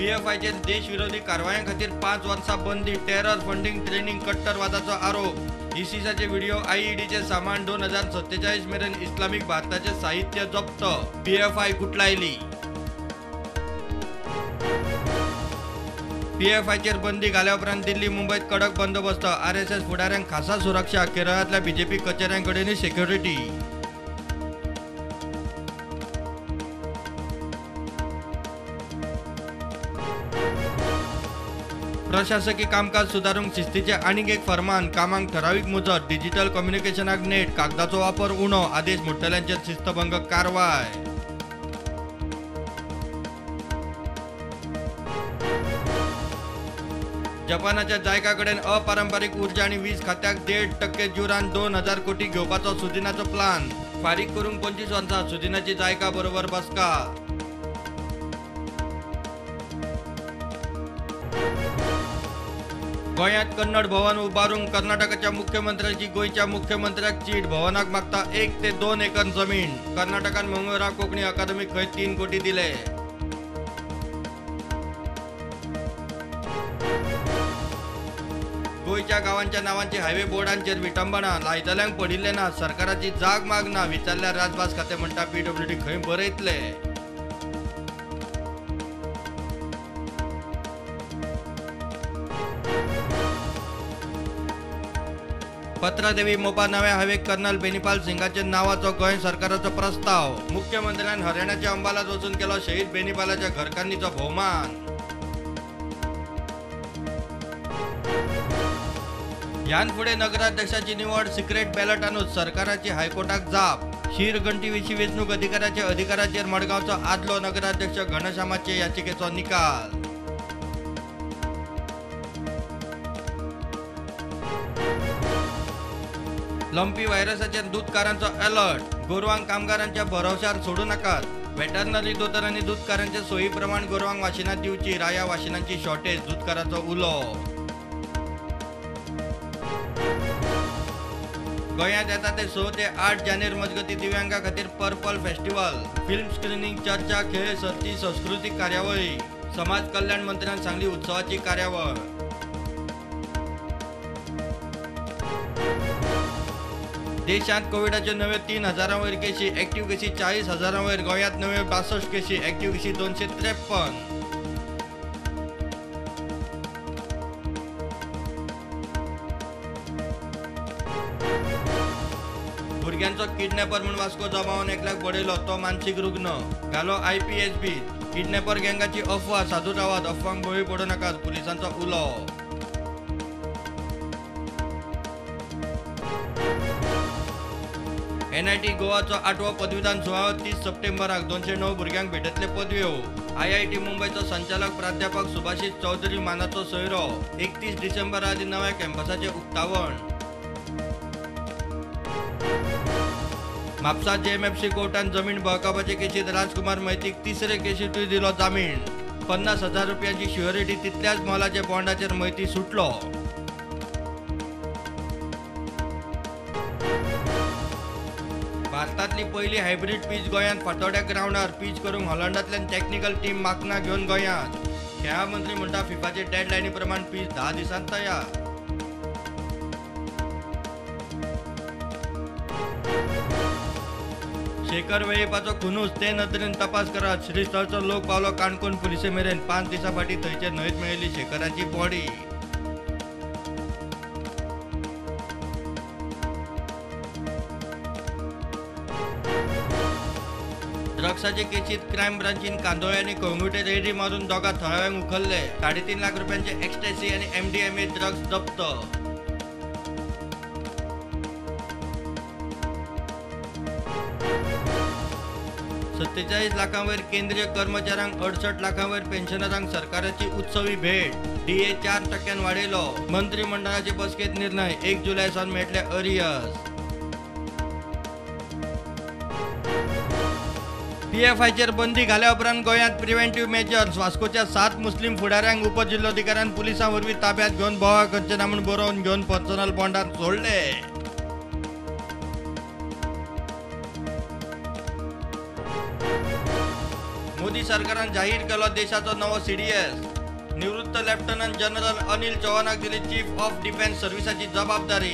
पीएफआयचेर देशविरोधी कारवायां खातीर 5 वर्सां बंदी, टेरर फंडींग ट्रेनिंग कट्टरवादाचो आरोप। इसिसाचे व्हिडिओ, आयईडीचे सामान 2047 मेरेन इस्लामिक भारताचे साहित्य जप्त। पीएफआय गुटलायली। पीएफआयचेर बंदी घाल्या उपरांत दिल्ली मुंबयत कडक बंदोबस्त। आरएसएस फुडाऱ्यांक खासा सुरक्षा, केरळांतल्या बीजेपी कचेऱ्यां कडेनूय सेक्युरिटी। प्रशासकी कामकाज सुदारूंक शिस्तीचें आनीक एक फरमान, कामांक ठरावीक मुजत, डिजिटल कम्युनिकेशनाक नेट, कागदाचो वापर उणो, आदेश मोडटल्यांचेर शिस्तभंग कारवाय। जपानाच्या जायका कडेन अपारंपरीक ऊर्जा आनी वीज खात्याक 1.5% जुरान 2000 कोटी घेवपाचो सुदिनाचो प्लान। फारीक करूंक 25 वर्सां सुदिनाची जायका बरोबर बसका। गोंयांत कन्नड भवन उबारूंक कर्नाटकाच्या मुख्यमंत्र्याची गोंयच्या मुख्यमंत्र्याक चीट, भवनाक मागता 1 ते 2 एकर जमीन। कर्नाटकान मंगळूरा कोंकणी अकादमीक खंय 3 कोटी दिले। गोंयच्या गांवांच्या नावांची हायवे बोर्डांचेर विटंबना, लायतल्यांक पडिल्लें ना, सरकाराची जाग मागना, विचारल्यार राजभास खातें म्हणटा पीडब्ल्यूडी खंय बरयतले। पत्रादेवी मोपा नव्या हायवे कर्नल बेनीपाल सिंगाच्या नावाचो गोंय सरकाराचो प्रस्ताव। मुख्यमंत्र्यान हरियाणाच्या अंबालात वचून केलो शहीद बेनीपालाच्या घरकान्नीचो भोवमान। ह्यान फुडें नगराध्यक्षाची निवड सिक्रेट बॅलटानूच, सरकाराची हायकोर्टाक जाप। शीरघंटी विशीं वेंचणूक अधिकाऱ्याच्या अधिकाराचेर मडगांवचो आदलो नगराध्यक्ष घनश्यामाचे याचिकेचो निकाल। लंपी व्हायरसाचेर दूदकारांचो अलर्ट, गोरवांक कामगारांच्या भरवशार सोडू नाकात। वेटरनरी दोतोरांनी दूदकारांच्या सोयी प्रमाण गोरवांक वाशिनां दिवची, राया वाशिनांची शॉर्टेज, दूदकाराचो उलो। गोंयांत येता ते 6 ते 8 जानेर मजगती दिव्यांगा खातीर पर्पल फेस्टिवल, फिल्म स्क्रिनींग, चर्चा, खेळ सर्ती, संस्कृतीक कार्यावळी। समाज कल्याण मंत्र्यान सांगली उत्सवाची कार्यावळ। देशांत कोविडाच्यो नव्यो 3000 वयर केशी, एक्टिव्ह केशी 40,000 वयर। गोंयांत नव्यो 62 केशी, एक्टिव्ह केशी 253। भुरग्यांचो किडनॅपर म्हूण वास्को जमावान एकल्याक बडयलो, तो मानसीक रुग्ण, घालो आयपीएसबी। किडनॅपर गँगाची अफवा, सादूर रावात, अफवांक बळी पडूं नाकात, पुलिसांचो उलो। एनआयटी गोवाचो 8वो पदवीदान सुवाळो 30 सप्टेंबराक, 209 भुरग्यांक भेटयतले पदव्यो। आयआयटी मुंबयचो संचालक प्राध्यापक सुभाषित चौधरी मानाचो सोयरो। 31 डिसेंबरा आदी नव्या कॅम्पसाचें उक्तावण। म्हापसा जेएमएफसी कोर्टान जमीन बळकावपाचे केशींत राजकुमार मैतीक तिसरे केशींतूय दिलो जामीन। 50,000 रुपयांची शुअरिटी तितल्याच मोलाच्या बॉन्डाचेर मैती सुटलो। भारतांतली पयली हायब्रीड पीच गोंयांत फातोड्या ग्रावंडार, पीच करूंक हॉलंडांतल्यान टॅक्निकल टीम माकना घेवन गोंयांत। खेळां मंत्री म्हणटा फिफाचे डेडलायनी प्रमाण पीच 10 दिसांत तयार। शेखर वेळीपाचो खुनूच, ते नदरेन तपास करात, श्रीस्थळचो लोक पावलो काणकोण पुलिसे मेरेन। 5 दिसां फाटीं थंयचे न्हंयत मेळिल्ली शेखराची बॉडी। ड्रग्साचे केसीत क्रायम ब्रांचीन कांदोळे आनी कळंगूटे रेडी मारून दोगां थळाव्यांक उखल्ले। 3.5 लाख रुपयांचे एक्स्टॅसी आनी एमडीएमए ड्रग्स जप्त। $47 लाखां वयर केंद्रीय कर्मचाऱ्यांक, 68 लाखां वयर पेन्शनरांक सरकाराची उत्सवी भेट। डीए 4% वाडयलो। मंत्रिमंडळाचे बसकेंत निर्णय, 1 जुलय सावन मेळटले अरियर्स। पीएफआयचेर बंदी घाल्या उपरांत गोंयांत प्रिव्हेंटिव्ह मेजर्स। वास्कोच्या 7 मुस्लीम फुडाऱ्यांक उपजिल्लोधिकाऱ्यान पुलिसां वरवीं ताब्यांत घेवन बोवाळ करचे ना म्हूण बरोवन घेवन पर्सनल बॉन्डार सोडले। मोदी सरकारान जाहीर केलो देशाचो नवो CDS. निवृत्त लेफ्टनंट जनरल अनिल चौहानाक दिली चीफ ऑफ डिफेन्स सर्व्हिसाची जबाबदारी.